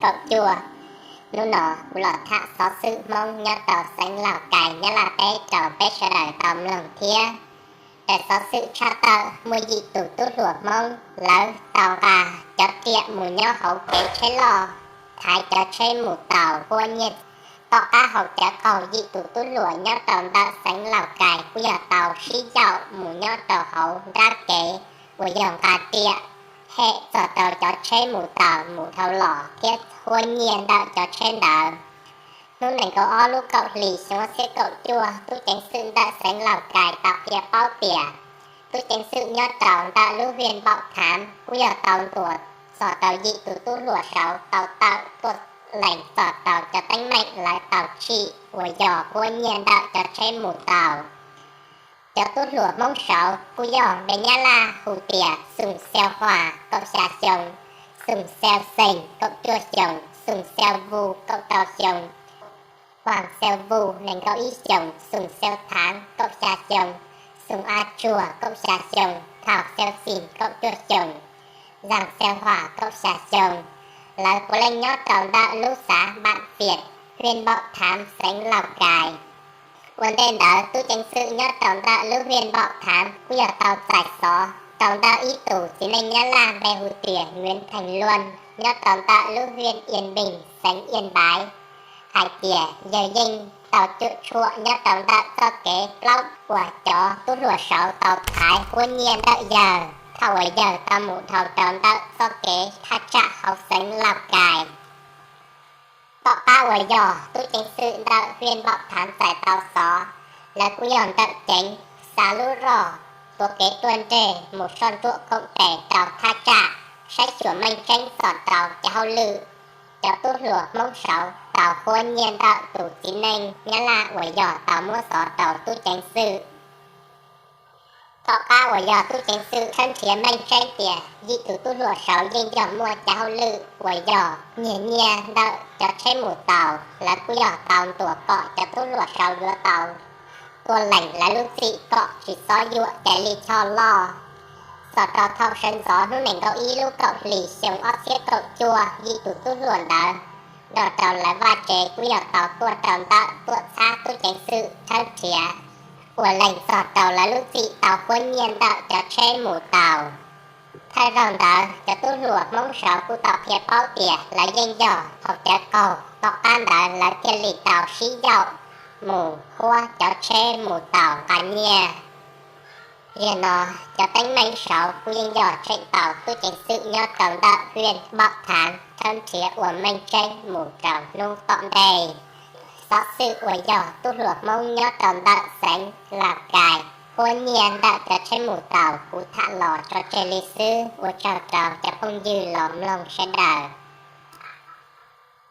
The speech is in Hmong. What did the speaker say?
Kaum cuaj, hnub no kuv los tham xov xwm Hmoob nyob rau xeev Lauj Kais Nyab Laj teb rau peb sawv daws tau mloog thiab. Raws xov xwm tshaj tawm muaj yim tus tub hluas Hmoob lawv tau nqa cov riam mus nyob hauv kev tsheb loj, thaiv cov tsheb mus taus huab nyiaj. Tom qab haus cawv qaug yim tus tub hluas nyob rau ntawm xeev Lauj Kais kuj yog tau sib yaum mus nyob rau hauv nrab kev uas yog nqa riam hem txog rau cov tsheb mus taus mus dhau los thiab huab nyiaj ntawm cov tsheb ntawd. Hnub nees nkaum ob lub kaum hlis xyoo ob txhiab kaum cuaj, tub ceev xwm ntawm xeev Lauj Kais tau qhia paub tias tub ceev xwm nyob rau ntawm lub hiaj Npaum Thav kuj yog tau ntuas txog rau yim tus tub hluas saud tau tawm tuaj lees txog rau cov teeb meem lawv tau tsim uas yog huab nyiaj ntawm cov tsheb mus taus. Cov tub hluas Hmoob saud kuj yog npe Nyab Laj hu tias Xum Xeu Huas kaum xya xyoo, Xum Xeu Xees kaum cuaj xyoo, Xum Xeu Vus kaum rau xyoo, Huas Xeu Vus nees nkaum ib xyoos, Xum Xeu Thaav kaum xya xyoo, Xum A Tsuag kaum xya xyoo, Thaus Xeu Xis kaum cuaj xyoos, Zas Xeu Huas kaum xya xyoo. Lawv puav leej nyob rau ntawm lub xav Npam Fias, hiaj Npaum Thav, xeev Lauj Kais. Ua ntej ntawd tub ceev xwm nyob rau ntawm lub hiaj Npaum Thav kuj yog tau txais xov rau ntawm ib tus txiv neej Nyab Laj npe hu tias Nyuav Thees Luaj nyob rau ntawm lub hiaj Ias Npees xeev Ias Npaiv hais tias yawg yeej tau cuam tshuam nyob rau ntawm txoj kev plaub uas cov tub hluas saud tau thaiv huab nyiaj ntawm yawg thaum uas yawg tau mus dhau rau ntawm txoj kev thaj tsam hauv xeev Lauj Kais. Tom qab uas yog tub ceev xwm ntawm hiaj Npaum Thav txais tau xov, lawv kuj yog ntawm ceev xa lub roj tuav kev tuaj nreg mus soj ntsuam koom tes rau thaj tsam saib xyuas meej tseeb txog rau cov hauj lwm cov tub hluas Hmoob saud tau huab nyiaj ntawm tus txiv neej Nyab Laj uas yog tau muab xov rau tub ceev xwm. Tom qab uas yog tub ceev xwm tshawb nrhiav meej tseeb tias yim tus tub hluas saud yeej yog muaj cov hauj lwm uas yog nyiag nyiaj ntawm cov tsheb mus taus, lawv kuj yog tau ntuas kom cov tub hluas saud yuav tau tuaj lees lawv lub txim kom tsis txhob yuam cai lij choj loj. Txog rau thaum sawv ntxov hnub nees nkaum ib lub kaum hlis xyoo ob txhiab kaum cuaj, yim tus tub hluas ntawd nrog rau lawv vaj tsev kuj yog tau tuaj rau ntawm tuam txhab tub ceev xwm tshawb nrhiav ua leej txog rau lawv lub txim tau huab nyiaj ntawm cov tsheb mus taus. Thawj zaug ntawd cov tub hluas Hmoob saud kuj tau qhia paub tias lawv yeej yog haus cawv qaug, tom qab ntawd lawv thiaj li tau sib yaum mus huab cov tsheb mus taus nqa nyiaj. Yog no, cov teeb meem saud kuj yeej yog tseem tau tub ceev xwm nyob rau ntawm hiaj Npaum Thav tshawb nrhiav ua meej tseeb mus rau hnub tom ntej. Xov xwm uas yog tub hluas Hmoob nyob rau ntawm xeev Lauj Kais huab nyiaj ntawm cov tsheb mus taus kuv tham los tso tseg li xwb, ua tsaug rau cov phooj ywg los mloog sawv daws.